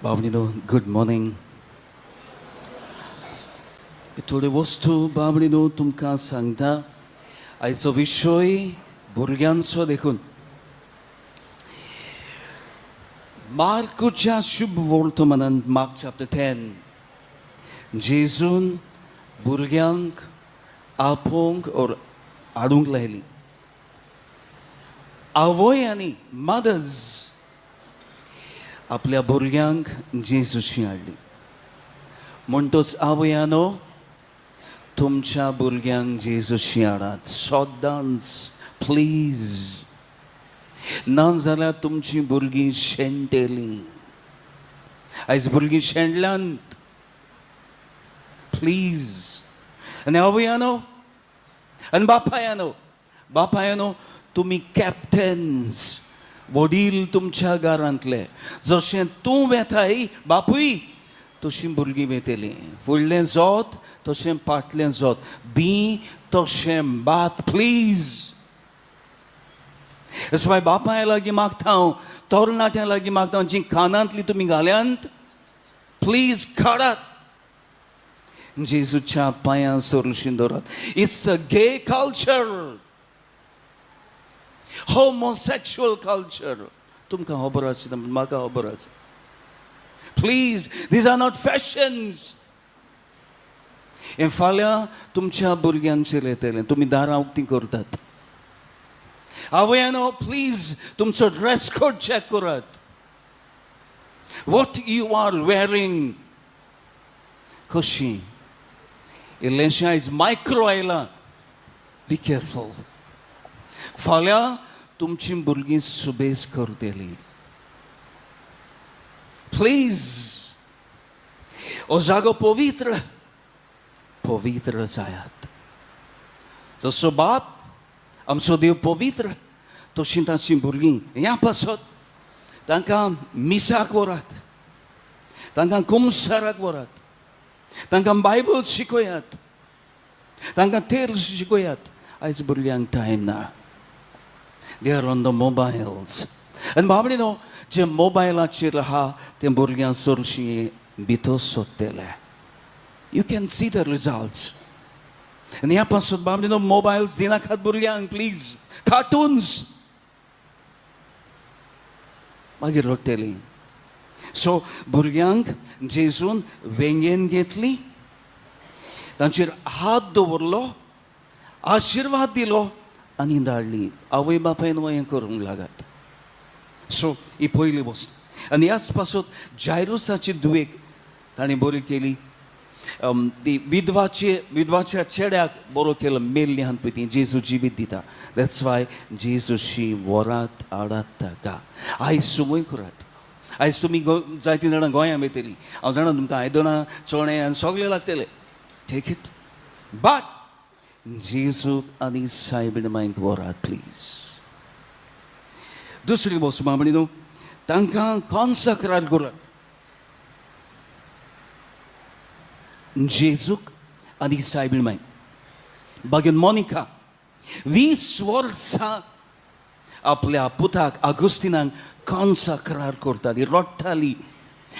बाबणीनो, good morning. थोड्यो वस्तू बाबणीनो तुमकां सांगता. आयचो विशय भुरग्यांचो देखून मार्कूच्या शुभ वर्तमानान, मार्क चॅप्टर 10, जेजून भुरग्यांक आपोवंक ओर हाडूंक लायली. आवय आनी मदर्स आपल्या भुरग्यांक जेजूशी हाडली. म्हणटच आवयानो, तुमच्या भुरग्यांक जेजूशी हाडात सदांच, प्लीज. ना जाल्यार तुमची भुरगीं शेणटेलीं. आयज भुरगीं शेणल्यांत, प्लीज. आनी आवयानो आनी बापायानो, बापायानो, तुमी कॅप्टन्स, वडील तुमच्या घरांतले. जशें तूं वेताय बापूय, तशीं भुरगीं वेतलीं. फुडलें जोत तशें फाटलें जोत, बी तशें भात, प्लीज. मागीर बापाय लागीं मागता हांव, तरणाट्यां लागीं मागता हांव, जीं कानांतली तुमी घाल्यांत, प्लीज काडात, जेजूच्या पांयां सरशीं दवरात. It's a gay culture, homosexual culture. तुमकां खबर आसा, म्हाका खबर आसा. Please, these are not fashions. हें फाल्यां तुमच्या भुरग्यांचेर येतलें. तुमी दारां उक्तीं करतात. आवयानो, प्लीज, तुमचो ड्रेस कोड चॅक करात, what you are wearing. कशी इल्लेंशें आयज मायक्रो आयलां, बी केअरफूल. फाल्यां तुमची भुरगीं सुबेज करतलीं. प्लीज, हो जागो पवित्र, पवित्र जायात. जसो बाप आमचो देव पवित्र, तशीं ताचीं भुरगीं. ह्या पासत तांकां मिसाक व्हरात, तांकां कुमसाराक व्हरात, तांकां बायबल शिकयात, तांकां तेल शिकयात. आयज भुरग्यांक टायम ना, they are on the mobiles. आनी बाबडी न्हू, जे मोबायलाचेर आहा ते भुरग्यां सरशीं भितर सोदतले. You can see the results. आनी ह्या पासून बाबडी न्हू, मोबायल्स दिनाकात भुरग्यांक, प्लीज. कार्टून्स, मागीर रडटलीं. सो भुरग्यांक जेजून वेंगेन घेतली, तांचेर हात दवरलो, आशिर्वाद दिलो आनी धाडली. आवय बापायन हें करूंक लागात. सो ही पयली वस्त. आनी ह्याच पासत जायरुसाची धुवेक ताणें बरी केली. ती विधवाचे, विधवाच्या चेड्याक बरो केलो. मेल्ली आहात पळय ती, जेजू जिवीत दिता. That's why जेजूशी व्हरात, हाडात ताका. आयज सुमय करात. आयज तुमी जायतीं जाणां गोंयां वयतलीं. हांव जाणा, तुमकां आयदनां, चणे आनी सगळें लागतलें. Take it, but जेजूक आनी सायबीण मांयक व्हरात, प्लीज. दुसरी वस्त बाबडी न्हू, तांकां कॉन्सक्रार करात, जेजूक आनी सायबीण मांय. बागेन मोनिका 20 वर्सां आपल्या पुताक आगुस्तिनाक कॉन्सक्रार करताली, रडटाली,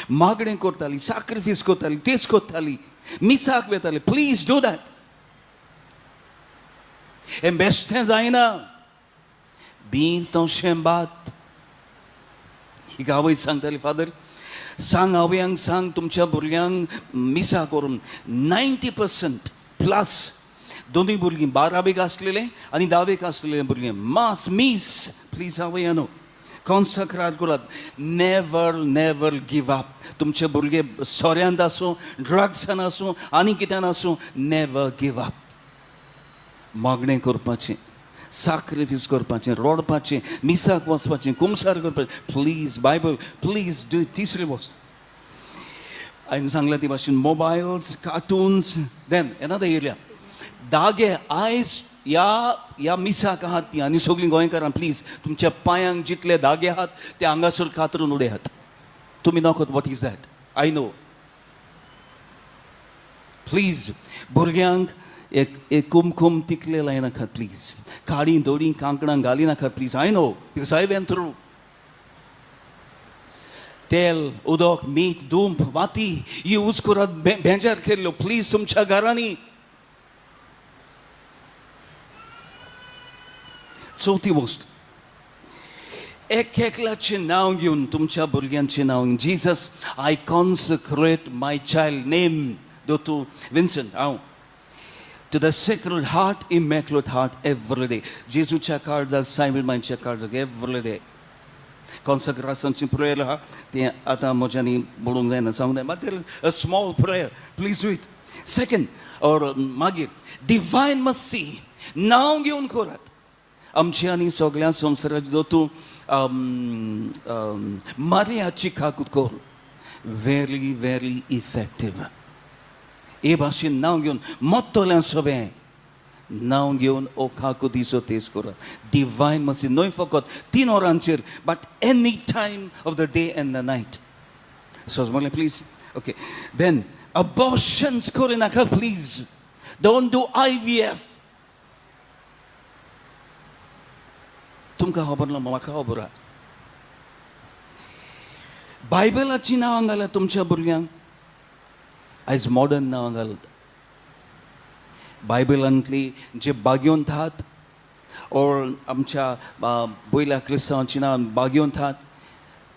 मागणें करताली, साक्रिफीस करताली, तेच करताली, मिसाक वेताली. Please do that. हें बेश्टें जायना, बी तशें भात. एक आवय सांगताली, फादर, सांग आवयांक, सांग तुमच्या भुरग्यांक मिसा करून. 90% प्लस दोनूय भुरगीं, बारावेक आसलेले आनी धावेक आसलेले भुरगे, मास मीस. प्लीज आवयानो, कॉन्सक्रार करात. Never never give up. तुमचे भुरगे सोऱ्यांत आसूं, ड्रग्सान आसूं, आनी कित्यान आसूं, नेवर गिव अप. मागणें करपाचें, साक्रिफीस करपाचें, रडपाचें, मिसाक वचपाचें, कुमसार करपाचें. Please Bible, please do. तिसरी वस्त हांवें सांगलें ती भाशेन mobiles, cartoons. Then another area, धागे. आयज ह्या ह्या मिसाक आहात ती आनी सगळीं गोंयकारां, प्लीज, तुमच्या पांयांक जितले धागे आहात ते हांगासर कातरून उडयात. तुमी नकत what is that, I know. Please, भुरग्यांक एक एक कुमकुम तिकले लायनाकात, प्लीज. काळीं दोळीं कांकणां घाली नाकात, please. I know because I went through. तेल, उदक, मीठ, दुंप, वाती यूज करात बेजार केल्लो प्लीज तुमच्या घरांनी. चवथी वस्त, एक एकल्याचें नांव घेवन, तुमच्या भुरग्यांचें नांव घेवन, Jesus, I consecrate my child name दोतू Vincent हांव to the Sacred Heart, Immaculate Heart every day. जेजूच्या काळजाक, सायबीण मांयच्या काळजाक एवरी डे. कॉन्सक्रासांची प्रेयर आहा, तें आतां म्हज्यांनी बोलूंक जायना, सांगूंक जायना, but a small prayer, please do it. Second or मागीर डिवायन मस्सी नांव घेवन करात. आमची आनी सगळ्या संवसाराची दोतू मारियाची काकूत कर, व्हेरी व्हेरी इफेक्टीव. हे भाशेन नांव घेवन मोत्तोल्यां सगळें नांव घेवन ओ काकुतीचो तेज करात. डिवायन मसी न्हय फकत 3 वरांचेर, but any time of the day and the night. सजमलें please? Okay, then abortions करिनाका please, don't do IVF. तुमकां खबर ना, म्हाका खबर आहा. बायबलाचीं नांवां घालात तुमच्या भुरग्यांक, आयज मॉडर्न नांवां घालता. बायबलांतली जे बागेवन आहात ओर आमच्या पयल्या क्रिस्तांवाची नांवां बागेवन आहात,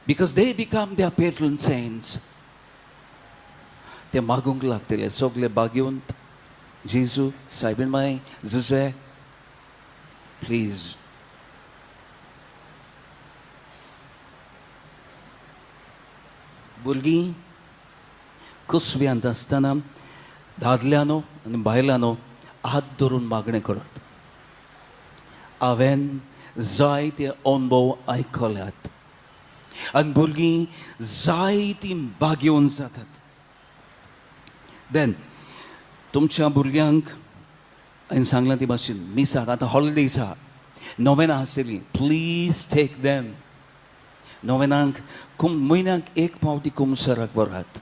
because they become their patron saints. ते मागूंक लागतले सगळे बागेवन, जेजू, सायबीण माय, जुजे, प्लीज. भुरगीं कुसव्यांत आसतना दादल्यानो आनी बायलांनो हात धरून मागणें करत. हांवें जायते अणभव आयकल्यात आनी भुरगीं जायतीं बागेवन जातात. देन तुमच्या भुरग्यांक हांवें सांगलां ते भाशेन मिसाक आतां हॉलिडेज आहा, नोवेनां आसतलीं, प्लीज टेक देम. नोवेनांक म्हयन्याक एक पावटी कुमसराक व्हरात.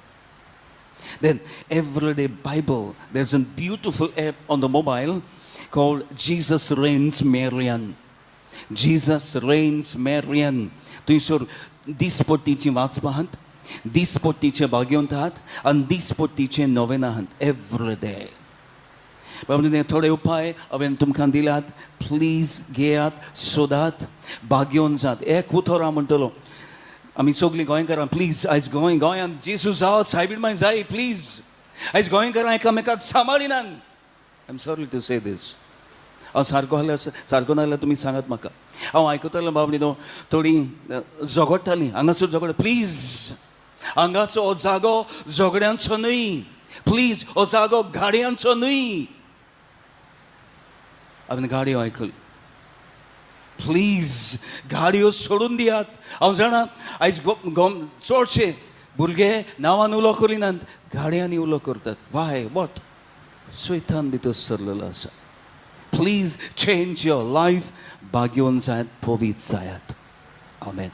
Then everyday Bible, there's a beautiful app on the mobile called Jesus Reigns Marian. Jesus Reigns Marian. थंयसर दिसपट्टीची वाचपा आहात, दिसपट्टीचे भाग्यवंत आहात आनी दिसपट्टीचे नोवेनां आहात एवरी डे. बाबा, थोडे उपाय हांवें तुमकां दिल्यात, प्लीज घेयात, सोदात, भाग्यवंत जात. एक उतर हांव म्हणटलो, आमी सगळीं गोंयकारां प्लीज, आयज गोंय गोंयांत जेजू जाव, सायबीण माय जाय प्लीज. आयज गोंयकारां एकामेकाक सांबाळिनात. I am sorry to say this. हांव सारको आहल्यार सारको नाजाल्यार तुमी सांगात म्हाका. हांव आयकतालें बाब न्ही, थोडीं झगडटालीं हांगासर, झगड प्लीज. हांगाचो हो जागो झगड्यांचो न्हय प्लीज, हो जागो गाडयांचो न्हय. हांवें गाडयो आयकल्यो, प्लीज गाडयो सोडून दियात. हांव जाणा आयज चडशे भुरगे नांवान उलो करिनात, गाडयांनी उलो करतात. वाय what स्वेतान भितर सरलेलो आसा. Please change your life. भाग्यवन जायात, पवित्र जायात. आमेन.